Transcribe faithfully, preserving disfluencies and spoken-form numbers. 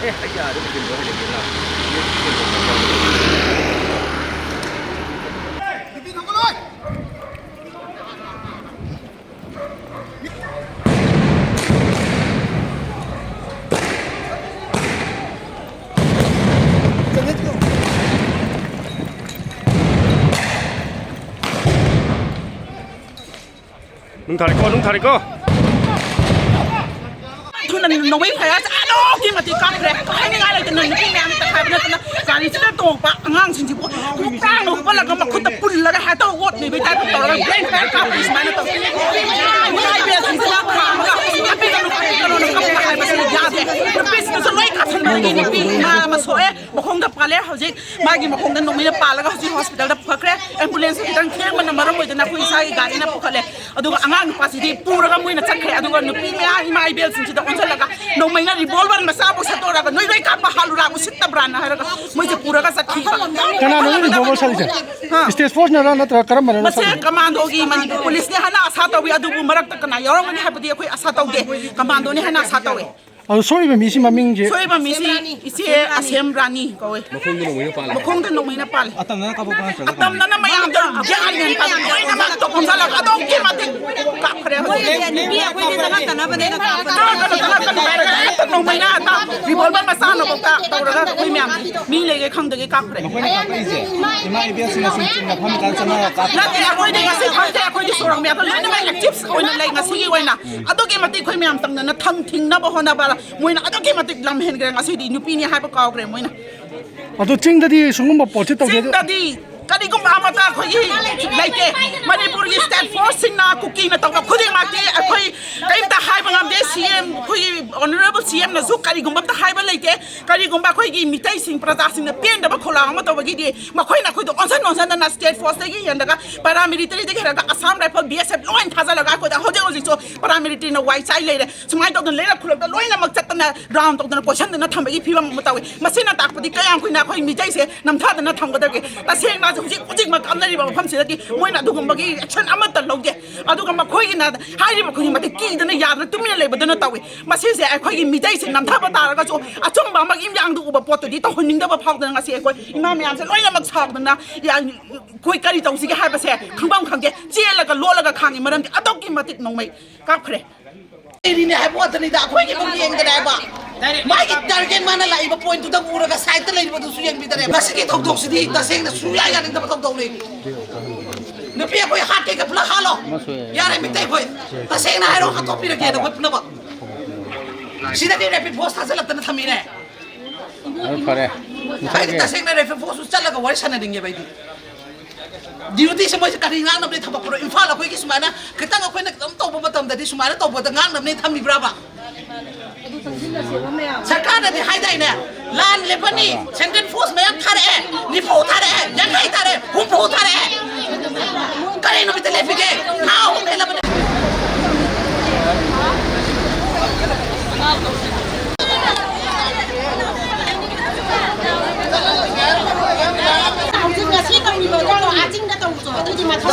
ꯑꯦ, ꯑꯩ ꯌꯥꯔꯦ, ꯀꯩꯅꯣ ꯍꯥꯏꯔꯒꯦ ꯅ꯫ ꯅꯨꯡ ꯊꯥꯔꯦꯀꯣ, ꯅꯨꯡ ꯊꯥꯔꯦꯀꯣ꯫ ꯊꯨꯅ ꯅꯣꯡꯃꯩ ꯐꯌꯥꯔꯁꯦ ꯑꯗꯨꯛꯀꯤ ꯃꯇꯤꯛ ꯀꯥꯞꯈ꯭ꯔꯦ꯫ ꯍꯥꯏꯅꯤꯡꯉꯥꯏ ꯂꯩꯇꯅ ꯅꯨꯄꯤ ꯃꯌꯥꯝ ꯇꯛꯈꯥꯏꯕ ꯅꯠꯇꯅ ꯒꯥꯔꯤꯁꯤꯗ ꯇꯣꯡꯕ ꯑꯉꯥꯡꯁꯤꯡꯁꯤꯕꯨ ꯈꯣꯡꯄꯥꯛꯅ ꯍꯨꯞꯄꯜꯂꯒ ꯃꯈꯨꯠꯇ ꯄꯨꯜꯂꯒ ꯍꯦꯛꯇ ꯑꯣꯠꯂꯤꯕꯩ ꯇꯥꯏꯞꯇ ꯇꯧꯔꯒ ꯕ꯭ꯂꯦꯡ ꯐꯌꯥꯔ ꯀꯥꯞꯄꯤ ꯁꯨꯃꯥꯏꯅ ꯇꯧ꯫ ꯃꯥꯏ ꯕꯦꯜꯁꯤꯡꯁꯤꯅ ꯈꯥꯝꯃꯒ ꯅꯨꯄꯤꯗ ꯅꯨꯄꯤ ꯀꯩꯅꯣꯅ ꯀꯞꯄ ꯍꯥꯏꯕꯁꯤ ꯌꯥꯗꯦ꯫ ꯅꯨꯄꯤꯁꯤꯡꯗꯁꯨ ꯂꯣꯏ ꯀꯥꯞꯁꯟꯕꯗꯒꯤ ꯅꯨꯄꯤ ꯏꯃꯥ ꯑꯃ ꯁꯣꯛꯑꯦ꯫ ꯃꯈꯣꯡꯗ ꯄꯥꯜꯂꯦ꯫ ꯍꯧꯖꯤꯛ ꯃꯥꯒꯤ ꯃꯈꯣꯡꯗ ꯅꯣꯡꯃꯩꯅ ꯄꯥꯜꯂꯒ ꯍꯧꯖꯤꯛ ꯍꯣꯁꯄꯤꯇꯥꯜꯗ ꯄꯨꯈꯠꯈ꯭ꯔꯦ꯫ ꯑꯦꯝꯕꯨꯂꯦꯟꯁꯁꯨ ꯈꯤꯇꯪ ꯊꯦꯡꯕꯅ ꯃꯔꯝ ꯑꯣꯏꯗꯅ ꯑꯩꯈꯣꯏ ꯏꯁꯥꯒꯤ ꯒꯥꯔꯤꯅ ꯄꯨꯈꯠꯂꯦ꯫ ꯑꯗꯨꯒ ꯑꯉꯥꯡ ꯅꯨꯄꯥꯁꯤꯗꯤ ꯄꯨꯔꯒ ꯃꯣꯏꯅ ꯆꯠꯈ꯭ꯔꯦ꯫ ꯑꯗꯨꯒ ꯅꯨꯄꯤ ꯃꯌꯥꯝ ꯏꯃꯥ ꯏꯕꯦꯜꯁꯤꯡꯁꯤꯗ ꯑꯣꯟꯁꯤꯜꯂꯒ ꯅꯣꯡꯃꯩꯅ ꯔꯤꯚꯣꯜꯚꯔ ꯃꯆꯥꯕꯨ ꯁꯠꯇꯣꯔꯒ "ꯅꯣꯏ ꯂꯣꯏ ꯀꯥꯞꯄ ꯍꯥꯜꯂꯨꯔꯥ, ꯎꯁꯤꯠꯇꯕ꯭ꯔꯥꯅ?" ꯍꯥꯏꯔꯒ ꯃꯣꯏꯁꯦ ꯄꯨꯔꯒ ꯆꯠꯈꯤꯕ꯫ ꯀꯅꯥꯅꯣ ꯔꯤꯚꯣꯜꯚꯔ ꯁꯠꯂꯤꯁꯦ? ꯍꯥ? ꯁ꯭ꯇꯦꯠ ꯐꯣꯔꯁꯅꯔꯥ ꯅꯠꯇ꯭ꯔꯒ ꯀꯔꯝꯕꯅꯅꯣ ꯃꯁꯦ ꯁꯠꯂꯤꯁꯦ? ꯀꯃꯥꯟꯗꯣꯒꯤ ꯃꯅꯤꯄꯨꯔ ꯄꯨꯂꯤꯁꯅꯦ ꯍꯥꯏꯅ ꯑꯁꯥ ꯇꯧꯏ, ꯑꯗꯨꯕꯨ ꯃꯔꯛꯇ ꯀꯅꯥ ꯌꯥꯎꯔꯝꯒꯅꯤ ꯍꯥꯏꯕꯗꯤ ꯑꯩꯈꯣꯏ ꯑꯁꯥ ꯇꯧꯗꯦ꯫ ꯀꯃꯥꯟꯗꯣꯅꯦ ꯍꯥꯏꯅ ꯑꯁꯥ ꯇꯧꯏ꯫ ꯑꯗꯣ ꯁꯣꯛꯏꯕ ꯃꯤꯁꯤ ꯃꯃꯤꯡꯁꯦ? ꯁꯣꯛꯏꯕ ꯃꯤꯁꯤ ꯏꯆꯦ ꯑꯁꯦꯝ ꯔꯥꯅꯤ ꯀꯧꯋꯦ꯫ ꯃꯈꯣꯡꯗ ꯅꯣꯡꯃꯩꯅ ꯄꯥꯜꯂꯦ꯫ ꯃꯈꯣꯡꯗ ꯅꯣꯡꯃꯩꯅ ꯄꯥꯜꯂꯦ꯫ ꯑꯇꯝꯅꯅ ꯀꯥꯞꯄꯛꯄ ꯅꯠꯇ꯭ꯔꯒ? ꯑꯇꯝꯅꯅ ꯃꯌꯥꯝꯗꯣ ꯒ꯭ꯌꯥꯟ ꯃꯦꯟ ꯇꯥꯗꯦ꯫ ꯂꯣꯏꯅꯃꯛꯇꯣ ꯑꯣꯟꯁꯤꯜꯂꯒ ꯑꯗꯨꯛꯀꯤ ꯃꯇꯤꯛ ꯀꯥꯞꯈ꯭ꯔꯦ ꯍꯧꯖꯤꯛ꯫ ꯅꯨꯄꯤ ꯑꯩꯈꯣꯏꯗꯤ ꯆꯪꯉꯛꯇꯅꯕꯅꯦꯅ ꯀꯥꯞꯄ꯫ ꯆꯪꯉꯛꯀꯅꯨ, ꯆꯪꯉꯛꯀꯅꯨ ꯍꯥꯏꯔꯒ ꯍꯦꯛꯇ ꯅꯣꯡꯃꯩꯅ ꯍꯦꯛꯇ ꯔꯤꯚꯣꯜꯚꯔ ꯃꯆꯥꯅꯐꯥꯎꯗ ꯇꯧꯔꯒ ꯑꯩꯈꯣꯏ ꯃꯌꯥꯝ ꯃꯤ ꯂꯩꯒꯦ ꯈꯪꯗꯒꯦ ꯀꯥꯞꯈ꯭ꯔꯦ꯫ ꯃꯈꯣꯏꯅ ꯀꯥꯞꯄꯛꯏꯁꯦ ꯏꯃꯥ ꯏꯕꯦꯜꯁꯤꯡꯅ ꯁꯨꯝ ꯆꯨꯝꯅ ꯐꯝꯃꯤꯀꯥꯟꯗ ꯆꯪꯉꯒ ꯀꯥꯞꯄ? ꯅꯠꯇꯦ, ꯑꯩꯈꯣꯏꯗꯤ ꯉꯁꯤ ꯐꯝꯗꯦ, ꯑꯩꯈꯣꯏꯗꯤ ꯁꯣꯔꯣꯛ ꯃꯌꯥꯗ ꯂꯣꯏꯅꯃꯛ ꯑꯦꯛꯇꯤꯚ ꯑꯣꯏꯅ ꯂꯩ ꯉꯁꯤꯒꯤ ꯑꯣꯏꯅ꯫ ꯑꯗꯨꯛꯀꯤ ꯃꯇꯤꯛ ꯑꯩꯈꯣꯏ ꯃꯌꯥꯝ ꯇꯧꯗꯅ ꯊꯝ ꯊꯤꯡꯅꯕ ꯍꯣꯠꯅꯕ ꯃꯣꯏꯅ ꯑꯗꯨꯛꯀꯤ ꯃꯇꯤꯛ ꯂꯝ ꯍꯦꯟꯈ꯭ꯔꯦ꯫ ꯉꯁꯤꯗꯤ ꯅꯨꯄꯤꯅꯤ ꯍꯥꯏꯕ ꯀꯥꯎꯈ꯭ꯔꯦ ꯃꯣꯏꯅ꯫ ꯑꯗꯣ ꯆꯤꯡꯗꯗꯤ ꯁꯤꯒꯨꯝꯕ ꯄꯣꯠꯁꯤ ꯇꯧꯗꯦ? ꯆꯤꯡꯗꯗꯤ ꯀꯔꯤꯒꯨꯝꯕ ꯑꯃꯠꯇ ꯑꯩꯈꯣꯏꯒꯤ ꯂꯩꯇꯦ꯫ ꯃꯅꯤꯄꯨꯔꯒꯤ ꯁ꯭ꯇꯦꯠ ꯐꯣꯔꯁꯁꯤꯡꯅ ꯀꯨꯀꯤꯅ ꯇꯧꯕ ꯈꯨꯗꯤꯡꯃꯛꯇꯤ ꯑꯩꯈꯣꯏ ꯀꯔꯤꯝꯇ ꯍꯥꯏꯕ ꯉꯝꯗꯦ꯫ ꯁꯤ ꯑꯦꯝ, ꯑꯩꯈꯣꯏꯒꯤ ꯑꯣꯅꯔꯦꯕꯜ ꯁꯤ ꯑꯦꯝꯅꯁꯨ ꯀꯔꯤꯒꯨꯝꯕ ꯑꯝꯇ ꯍꯥꯏꯕ ꯂꯩꯇꯦ꯫ ꯀꯔꯤꯒꯨꯝꯕ ꯑꯩꯈꯣꯏꯒꯤ ꯃꯤꯇꯩꯁꯤꯡ, ꯄ꯭ꯔꯖꯥꯁꯤꯡꯅ ꯄꯦꯟꯗꯕ ꯈꯣꯜꯂꯥꯎ ꯑꯃ ꯇꯧꯕꯒꯤꯗꯤ ꯃꯈꯣꯏꯅ ꯑꯩꯈꯣꯏꯗ ꯑꯣꯟꯁꯤꯟ ꯑꯣꯟꯁꯤꯟꯗꯅ ꯁ꯭ꯇꯦꯠ ꯐꯣꯔꯁꯇꯒꯤ ꯍꯦꯟꯗꯒ ꯄꯦꯔꯥꯃꯤꯂꯤꯇꯔꯤꯗꯒꯤ ꯍꯦꯟꯗꯒ ꯑꯁꯥꯝ ꯔꯥꯏꯐꯜ, ꯕꯤ ꯑꯦꯁ ꯑꯦꯐ ꯂꯣꯏ ꯊꯥꯖꯤꯜꯂꯒ ꯑꯩꯈꯣꯏꯗ ꯍꯧꯖꯤꯛ ꯍꯧꯖꯤꯛꯁꯨ ꯄꯦꯔꯥꯃꯤꯂꯤꯇꯔꯤꯅ ꯋꯥꯏ ꯆꯥꯏ ꯂꯩꯔꯦ꯫ ꯁꯨꯃꯥꯏꯅ ꯇꯧꯗꯅ ꯂꯩꯔꯛ ꯈꯨꯂꯛꯇ ꯂꯣꯏꯅꯃꯛ ꯆꯠꯇꯅ ꯔꯥꯎꯟ ꯇꯧꯗꯅ ꯀꯣꯏꯁꯟꯗꯅ ꯊꯝꯕꯒꯤ ꯐꯤꯕꯝ ꯑꯃ ꯇꯧꯏ꯫ ꯃꯁꯤꯅ ꯇꯥꯛꯄꯗꯤ ꯀꯌꯥꯝ ꯀꯨꯏꯅ ꯑꯩꯈꯣꯏ ꯃꯤꯇꯩꯁꯦ ꯅꯝꯊꯗꯅ ꯊꯝꯒꯗꯒꯦ? ꯇꯁꯦꯡꯅ ꯍꯧꯖꯤꯛ ꯍꯧꯖꯤꯛꯃꯛ ꯀꯥꯞꯅꯔꯤꯕ ꯃꯐꯝꯁꯤꯗꯗꯤ ꯃꯣꯏꯅ ꯑꯗꯨꯒꯨꯝꯕꯒꯤ ꯑꯦꯛꯁꯟ ꯑꯃꯠꯇ ꯂꯧꯗꯦ꯫ ꯑꯗꯨꯒ ꯃꯈꯣꯏꯒꯤꯅ ꯍꯥꯏꯔꯤꯕ ꯈꯨꯗꯤꯡꯃꯛꯇꯤ ꯀꯤꯗꯅ ꯌꯥꯗꯅ ꯇꯨꯃꯤꯟꯅ ꯂꯩꯕ꯫ ꯕꯗꯨꯅ ꯇꯧꯏ꯫ ꯃꯁꯤꯁꯦ ꯑꯩꯈꯣꯏꯒꯤ ꯃꯤꯇꯩꯁꯦ ꯅꯝꯊꯕ ꯇꯥꯔꯒꯁꯨ, ꯑꯆꯨꯝꯕ ꯑꯃ ꯏꯃꯤꯠꯌꯥꯡꯗ ꯎꯕ ꯄꯣꯠꯇꯨꯗꯤ ꯇꯧꯍꯟꯅꯤꯡꯗꯕ ꯐꯥꯎꯗꯅ ꯉꯁꯤ ꯑꯩꯈꯣꯏ ꯏꯃꯥ ꯃꯌꯥꯝꯁꯦ ꯂꯣꯏꯅꯃꯛ ꯁꯥꯎꯗꯅ, ꯌꯥ-, ꯑꯩꯈꯣꯏ ꯀꯔꯤ ꯇꯧꯁꯤꯒꯦ ꯍꯥꯏꯕꯁꯦ ꯈꯪꯐꯝ ꯈꯪꯗꯦ꯫ ꯆꯦꯜꯂꯒ ꯂꯣꯠꯂꯒ ꯈꯥꯡꯉꯤ ꯃꯔꯝꯗꯤ ꯑꯗꯨꯛꯀꯤ ꯃꯇꯤꯛ ꯅꯣꯡꯃꯩ ꯀꯥꯞꯈ꯭ꯔꯦ꯫ ꯂꯩꯔꯤꯅꯦ ꯍꯥꯏꯕ ꯋꯥꯇꯅꯤꯗ, ꯑꯩꯈꯣꯏꯒꯤꯕꯨ ꯌꯦꯡꯗꯅ ꯍꯥꯏꯕ꯫ ꯃꯥꯒꯤ target, ꯃꯥꯅ ꯂꯥꯛꯏꯕ pointꯇꯨꯗ ꯎꯔꯒ sideꯇ ꯂꯩꯔꯤꯕꯗꯨꯁꯨ ꯌꯦꯡꯕꯤꯗꯅꯦ꯫ ꯃꯁꯤꯒꯤ ꯊꯧꯗꯣꯛꯁꯤꯗꯤ ꯇꯁꯦꯡꯅ ꯁꯨꯡꯌꯥ ꯌꯥꯅꯤꯡꯗꯕ ꯊꯧꯗꯣꯛꯅꯤ꯫ ꯅꯨꯄꯤ ꯑꯩꯈꯣꯏ heartꯀꯩꯒ ꯄꯨꯂꯞ ꯍꯥꯠꯂꯣ꯫ ꯌꯥꯔꯦ, ꯃꯤꯇꯩ ꯑꯩꯈꯣꯏ ꯇꯁꯦꯡꯅ ꯍꯥꯏꯔꯣ, ꯍꯥꯠꯇꯣꯛꯄꯤꯔꯒꯦ ꯑꯩꯈꯣꯏ ꯄꯨꯝꯅꯃꯛ꯫ ꯁꯤꯗꯗꯤ rapid force ꯊꯥꯖꯤꯜꯂꯛꯇꯅ ꯊꯝꯃꯤꯅꯦ꯫ ꯑꯗꯨ ꯐꯔꯦ꯫ ꯑꯩꯗꯤ ꯇꯁꯦꯡꯅ rapid forceꯁꯨ ꯆꯠꯂꯒ ꯋꯥꯔꯤ ꯁꯥꯟꯅꯅꯤꯡꯉꯦꯕ ꯑꯩꯗꯤ꯫ Dutyꯁꯦ ꯃꯣꯏꯁꯦ ꯀꯔꯤ ꯉꯥꯡꯅꯕꯅꯦ ꯊꯝꯃꯛꯄ꯭ꯔꯣ? ꯏꯝꯐꯥꯜ ꯑꯩꯈꯣꯏꯒꯤ ꯁꯨꯃꯥꯏꯅ ꯈꯤꯇꯪ ꯑꯩꯈꯣꯏꯅ ꯈꯤꯇꯪ ꯇꯧꯕ ꯃꯇꯝꯗꯗꯤ ꯁꯨꯃꯥꯏꯅ ꯇꯧꯕꯗ ꯉꯥꯡꯅꯕꯅꯦ ꯊꯝꯃꯤꯕ꯭ꯔꯕ? ꯁꯔꯀꯥꯔꯅꯗꯤ ꯍꯥꯏꯗꯥꯏꯅꯦ, ꯂꯥꯟ ꯂꯦꯞꯄꯅꯤ, central force ꯃꯌꯥꯝ ꯊꯥꯔꯛꯑꯦ, ꯅꯤꯐꯨ ꯊꯥꯔꯛꯑꯦ, ꯌꯥꯡꯈꯩ ꯊꯥꯔꯛꯑꯦ, ꯍꯨꯝꯐꯨ ꯊꯥꯔꯛꯑꯦ꯫ ꯀꯔꯤ ꯅꯨꯃꯤꯠꯇ ꯂꯦꯞꯄꯤꯒꯦ? ꯊꯥ ꯑꯍꯨꯝ ꯍꯦꯜꯂꯕꯅꯦ꯫ ꯍꯧꯖꯤꯛ ꯉꯁꯤ ꯇꯧꯔꯤꯕꯗꯣ ꯑꯥ ꯆꯤꯡꯗ ꯇꯧꯔꯨꯆꯣ꯫ ꯑꯗꯨꯗꯤ ꯃꯊꯧ